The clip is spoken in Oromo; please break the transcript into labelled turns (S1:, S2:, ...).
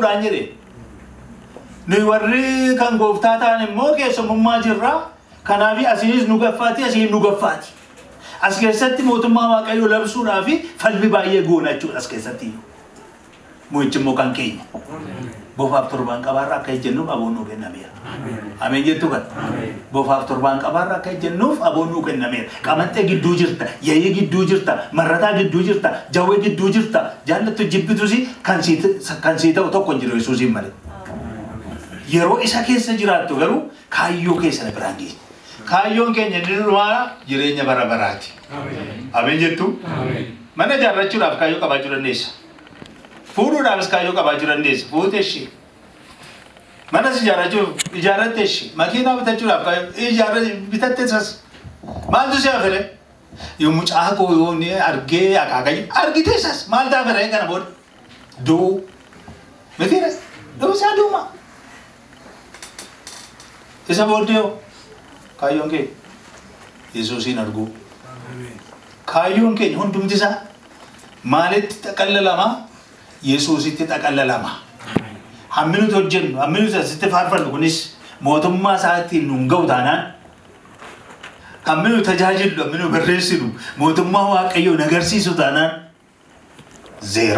S1: Dhaan jedhe. Nuyi warri kan gooftaa ta'an immoo keessummaa jirra. Kanaaf asiinis nu gaffaati, asiin nu gaffaati. As keessatti mootummaa Waaqayyoo labsuudhaa fi falmi baay'ee goona jechuudha as keessatti. Mo'ichi immoo kan keenya. Bofaaf torbaan qabaarra akka ejjennuuf aboon nuu kennameera. Ameen jettu kan. Bofaaf torbaan qabaarra akka ejjennuuf aboon nuu kennameera. Qamanxee gidduu jirta, yayii gidduu jirta, marrataa gidduu jirta, jawwee gidduu jirta. Jaallattu jibbitus kan sii ta'u tokko hin jiru Yesuusiin malee. Yeroo isa keessa jiraattu garuu kaayyoo keessa biraan geenya. Kaayyoon keenya inni dhumaa jireenya bara baraati. Ameen jettu. Mana ijaarrachuudhaaf kaayyoo qabaachuu dandeessa. Fuudhuudhaafis kaayyoo qabaachuu dandeessa. Fuute ishee. Manas ijaarrachuuf ijaarratte ishee. Makiinaa bitachuudhaaf kaayyoo ijaarra bitatte isas. Maaltu si hafere? Yoo mucaa koo yoo inni argee akaakayyuu argite isas maal ta'a fere kana booda? Du'uu. Mitiira. Du'uu isaa du'uma. Isa booddee hoo? Kaayyoon keenya Yesuusiin arguu. Kaayyoon keenya hundumti isaa maalitti xaqallalama? Yesuusitti xaqallalama. Hammi nuti hojjennu, hammi nuti asitti faarfannu kunis mootummaa isaatiin nuun ga'u taanaan hammi nuti tajaajillu, hammi nuti barreessinu mootummaa Waaqayyoon agarsiisu taanaan zeero.